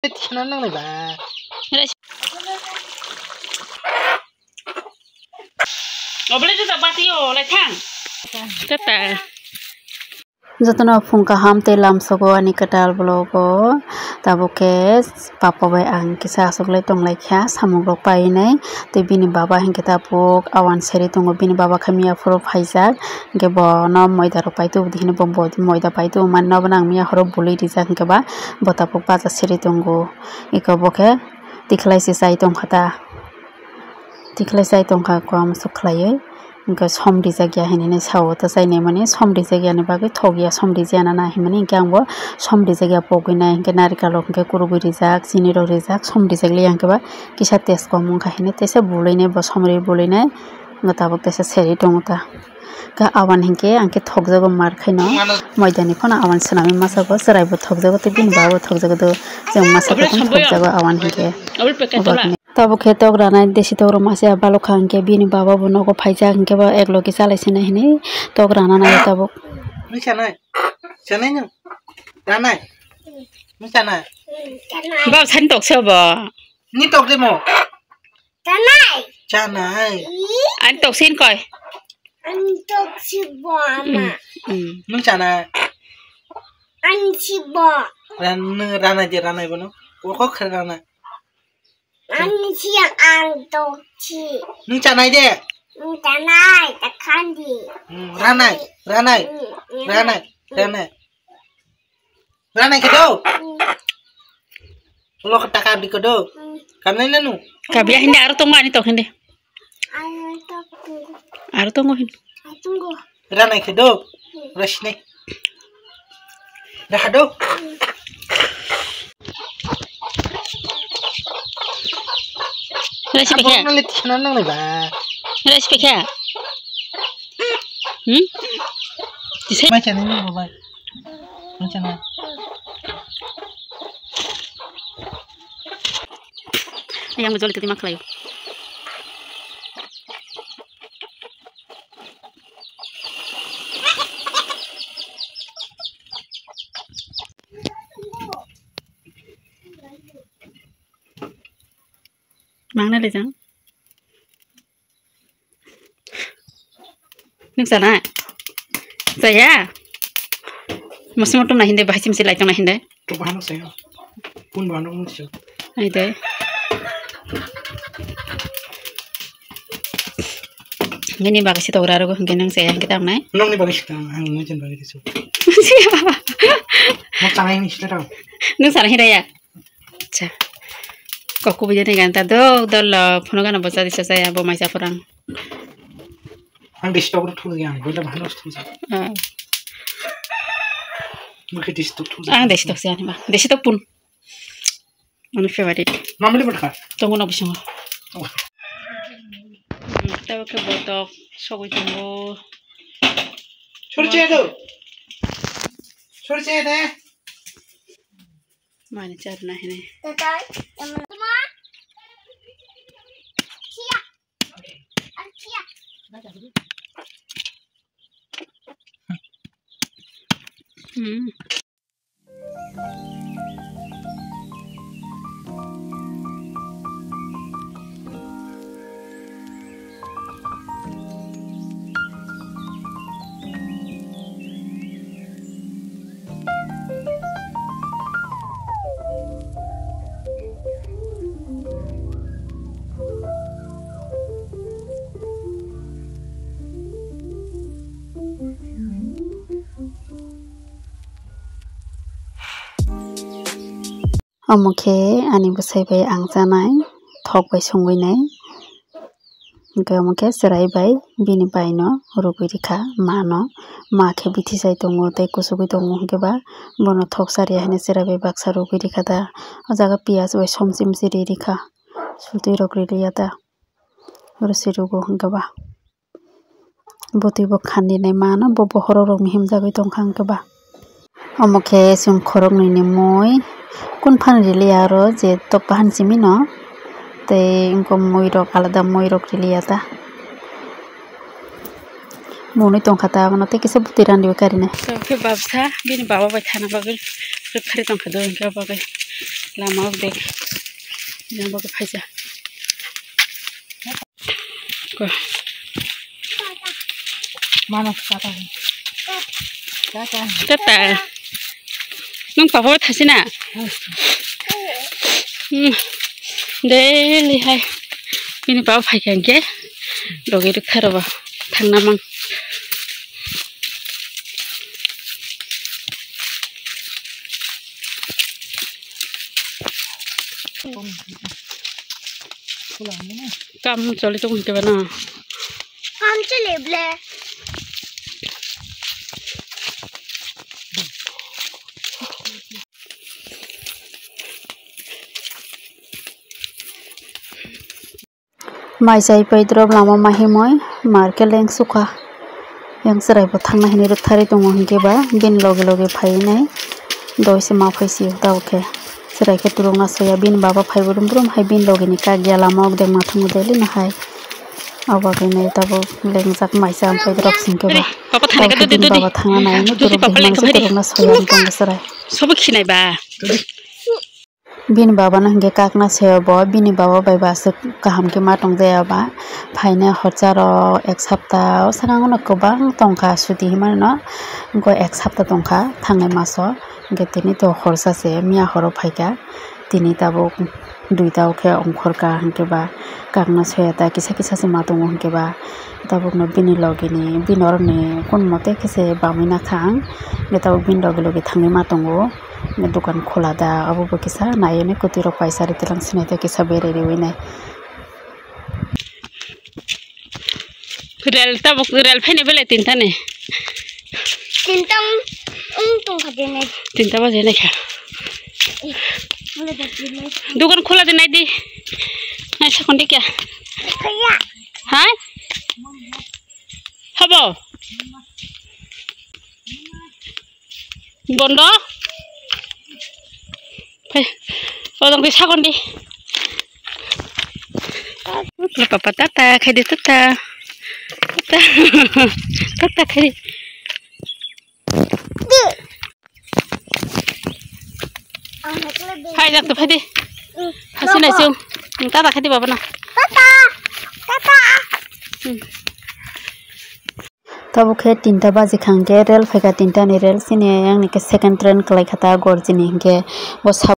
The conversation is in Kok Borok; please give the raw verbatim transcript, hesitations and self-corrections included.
Thikna nangnai ba. Obole juda batio lai thang. Tata. Jotono phung kaham tei lamsogo ani kwtal vlog o. Tabuk khe papa bai ang kisa aswk lai tong lai kha, samung rok painai. Tei bini baba hinkhe tabuk awan seri tongo, bini baba khe miya phuru phaijak, hinkhe bono moida rok pai tubu di hinwi bo moida pai tubu mani, obono ang miya horo bului rijak, hinkhe ba bo tabuk baja seri tongo. Eko bo khe tikhlai se chai tongkha ta, tikhlai chai tongkha kom suk khlaiwi. Hinkhe som rijak ya hinwi sao, ta chainai mani som rijak yani bagwi thok ya, som rijak ya na hinmani, hinkhe ang bo som rijak ya pogwi nai, hinkhe narikal rok hinkhe kurugwi rijak, chini rok rijak, som rijak liya hinkhe ba kisa test kom wngkha hinwi teisa bului nai bo som ri bului nai, hinkhe tabuk teisa seri tongo ta. Khe awan hinkhe ang khe thokjago mar khaino, moidani phano awan swnamwi masa bo chwrai bo thokjago tei bini baba bo thokjago do, chwng masa khe thokjago awan hinkhe. Tabuk khe tok ranai desi tok rok masa balok kha, hinkhe bini baba bo nogo phaijak, hinkhe bo ek logi chalai sinai hinwi tok rana nai tabuk. Nung chanai? Chanai nung? Ranai? Nung chanai? Baba sani tok se bo. Ni tok de mo? Chanai. Chanai. Ani tok sin koi. Ani tok si bo ama. Nung chanai? Ani si bo. Ran, ranai de ranai bono. Kok kok khe ranai. Ani si ang tok si. Nung chanai de? Nung chanai, ta khandi. Hmm, ranai, ranai, hmm, ranai, hmm. Ranai. Ranai khe do? Hmm. Ulo khe taka di khe do? Hmm. Kamnai nanu? Kabya hindi aro tongo ani tok hindi. Aro tok tongo. Aro tongo hindi. Aro tongo. Ranai khe do? Rasne. Raha do? Rasi pekha. Abang nang leti khana nang leba. Rasi pekha. Hmm? Tise. Mai chani ni babai. Mai chana. Yang jol tadi maklai. Mang na le jang. Nung sana? Saya? Mas mo tum na hinde, bahai chim silai tong na hinde. To bahano saya. Pun bahano mo siya. Ai de. Nini bagwi si togra rogo hingke nung saya hingke tam nai. Nung ni bagwi si tang, ang nung jen bagwi si. Mo tangai ni sila tang. Nung sana hinde ya? Acha. Kok kubui jani gan ta dok dol lo, phono gana bocha disa saya bo maisa porang. Ang desi tok thung ya, boila bahano thung sa. Ah. Mukhe desi tok thung sa. Ang desi tok saya ni ba. Desi tok pun. Ani favorite. Mamli bot kha. Tongo na bisingo. Oh. Hmm, tawa ke botok sogwi tongo. Sori che do. Sori che de. Mani charna hene. Hmm. Omo khe ani bwsai bai ang chanai, thok bai songwi nai. Hinkhe omo khe chwrai bai bini baino rwgwi rikha mano. Ma khe bithi sai tongo tei kuchugwi tongo hinkhe ba bono thok chariya hinwi chwrai bai baksa rwgwi rikha da. O jaga piyaj bai somchim chiri rikha, sutwi rok riliya da. Oro se rwgo hinkhe ba. Bwtwi bo khandinai mano, bo bokhorok rok mihimjagwi tongkha hinkhe ba. Omo khe chwng khoroknwi ni mui, kun phano riliya aro je tokto han simi no, tei wngkha mui rok alada mui rok riliya ta. Mwnwi tongkha ta abono tei kisa bwtwi rani bo karinai. Tei khe babsa bini baba bai thana bagwi rwkharwi tongkha do hinkhe o bagwi. Lama o de. Yang bo phaisa. Ko. Mano kata. Tata. Tata. Nung papa thasi na? Hmm. Daily hai. Bini papa phai kha hingke. Logi rwkha rw bo. Thangna mang. Kam choli tongo hingke ba no? Kam choli ble. Mai chai pai drop lama ma himoi market leng sukha. Yang chwrai bo thangna hinwi rwktharwi tongo hinkhe ba bini loge loge phaiwi nai doi se ma phai sio tabuk khe chwrai khe turukna soya bini baba phai brum brum hai bini loge ni kak ya lama o dengma thangwi deli no hai. Abo bagwi nai tabuk lengjak mai chai pai drop singkhe ba. Papa thani ka tabuk khe dodi bini dodi. Baba thangna nai no Dodi turuk papa dengma lengkha se phai di. Turukna soya ang tongo chwrai. Sobo khinai ba. Bini baba no hinkhe kakna sayo bo, bini baba bai bo aswk kaham khe ma tong jaya ba, phainai horsa rok ek sapta o swkang no kwbang tongkha suti hinmano, wngkha ek sapta tongkha thangnai maso, hinkhe tini to horsa se miya horo phaikha, tini tabuk duita o khe ongkhorkha hinkhe ba kakna soya ta kisa kisa se ma tongo hinkhe ba tabuk no bini logi ni bini oro ni kun mote khe se bamwi nakha ang hinkhe tabuk bini logi logi thangwi ma tongo. Dukan khola da, obo bo kisa nai, ani kwtwi rok paisa rw twlang sinai tei kisa berai rwi nai. Rel tabuk, rel phainai belai tinta ni. Tinta wng, wng tongkha de nai. Tinta baje nai kha. Wng tongkha de nai. Dukan khola de nai di. Nai sakon di kya? Kaya. Hai? Habo? Bondo. Phai. O dong di sakon di. Papa tata khai di tata. Tata. Tata khai di. Phai jak to phai di. Hasi nai sung. Tata khai di baba na. Tata. Tata. Hmm. Tabuk khe tinta baji kha hwnkhe rel phaikha, tinta ni rel chini ayang ni khe second train kwlai kha ta Gorjini hinkhe bo sabo.